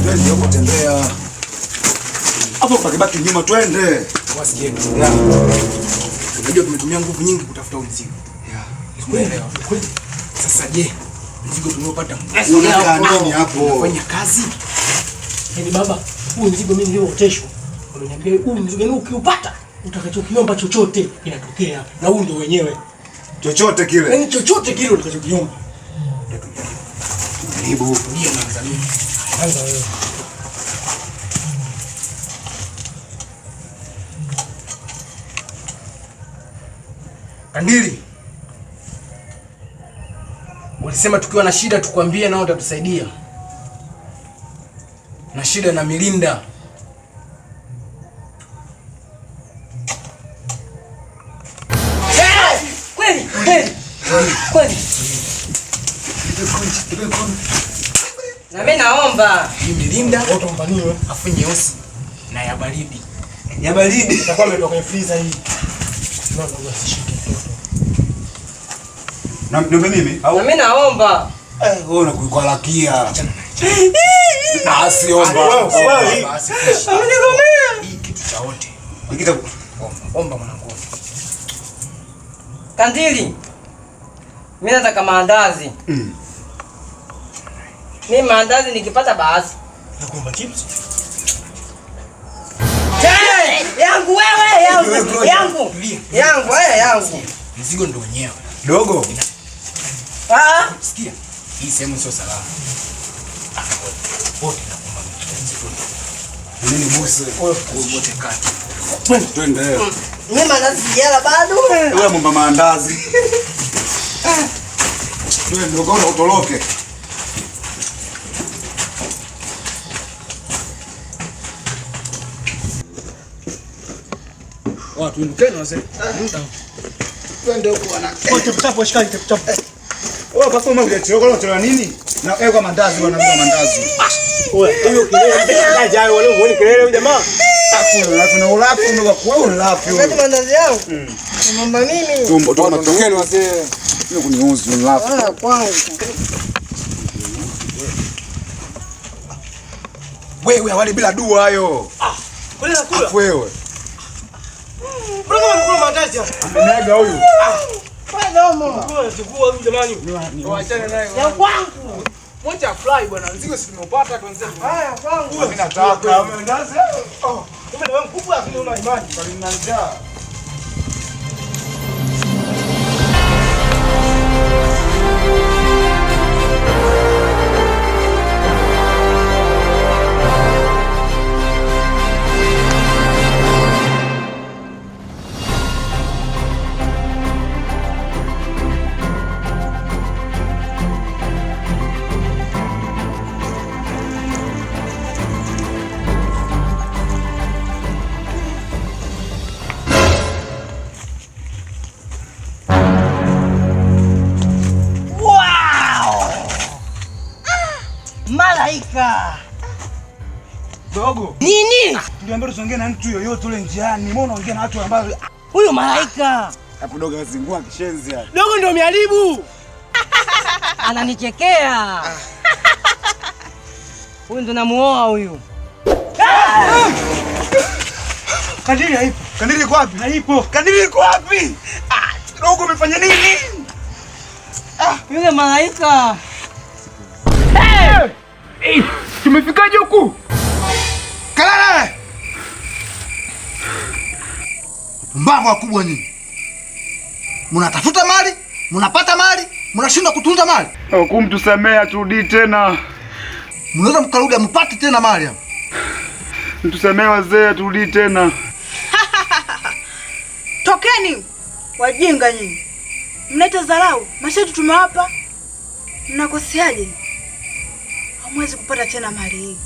Twende huko tembea. Hapo pakibaki nyuma twende. Wasikie. Unajua tumetumia nguvu nyingi kutafuta huu mzigo. Unaelewa? Sasa je, mzigo tuliopata Unakaa nini hapo? unafanya kazi? Yaani baba, huu mzigo mimi niliooteshwa. Wameniambia huu mzigo ni ukiupata utakachokiomba chochote kinatokea, na huu ndio wenyewe. Chochote kile. Yaani chochote kile utakachokiomba. Jaribu. Ndiyo naanza mimi. Anza wewe. Kandili, ulisema tukiwa na shida tukwambie, nao utatusaidia. Na shida na Milinda. Kweli, kweli. Kweli. Na mimi naomba. Hii Milinda Utaomba nini wewe? afu nyeusi na ya baridi. Ya baridi. Itakuwa imetoka kwenye freezer hii. No, no, asishike mtoto. Na ndio mimi au Na mimi naomba. Wewe unakukwalakia. Basi omba. Basi fresh. Hii kitu cha wote. Nikita Omba, omba mwanangu. Kandili. Mimi nataka maandazi. Mimi maandazi nikipata basi. Nakuomba chips. Yangu wewe, yangu, yangu. Yangu, eh, yangu. Mzigo ndio wenyewe. dogo. Ah, Sikia. Hii sehemu sio salama. Wote nakuomba mzigo. Nini bosi? Wote kati. Twende. mimi maandazi sijala bado. Wewe momba maandazi. Twende ukaona utoroke. Watu indukeni wazee. Twende huko bwana. Chap chap washikaji, chap chap. Wewe pasa umekuja kwa unachelewa nini? Na kwa mandazi bwana, mtu mandazi. Oya, hiyo kelele. Kaja hayo wale muone kelele huyu jamaa. Afu ulafi na ulafi umekuwa wewe ulafi Wakati wewe. maandazi yangu. Naomba mimi. Tumbo tumbo tokeni wazee. Mimi kuniuzi ulafi. Ah, kwangu. Wewe awali bila dua hayo. Kweli nakula. Afu wewe. Mbona kama nakula maandazi hapa? Amemega huyu. Wewe domo. Mbona nachukua huyu jamani? Waachane naye. Ya kwangu. Mwacha fly bwana. Mzigo si tumeupata tuanze. Haya kwangu. Mimi nataka mandazi. Oh, Kumbe na wewe mkubwa lakini una imani. nina njaa. Wow! Malaika. Dogo. Nini? Tuliambiwa tusiongee na mtu yoyote ule njiani. Mbona unaongea na watu ambao Huyu malaika hapo dogo azingua kishenzi hapa. Dogo ndio miharibu. ananichekea. Huyu ndo namuoa huyu. Kandili haipo. Kandili iko wapi? Haipo. Kandili iko wapi? Ah, dogo umefanya nini? Yule malaika. Tumefikaje huku? Kalala! Pumbavu wakubwa nyinyi. Mnatafuta mali, mnapata mali, mnashindwa kutunza mali. Hukumtusamea, turudii tena. Mnaweza mkarudi mpate tena mali hapa. Mtusamee wazee, turudii tena. Tokeni wajinga nyinyi, mnaita dharau masharti tumewapa, mnakoseaje? Hamwezi kupata tena mali hii.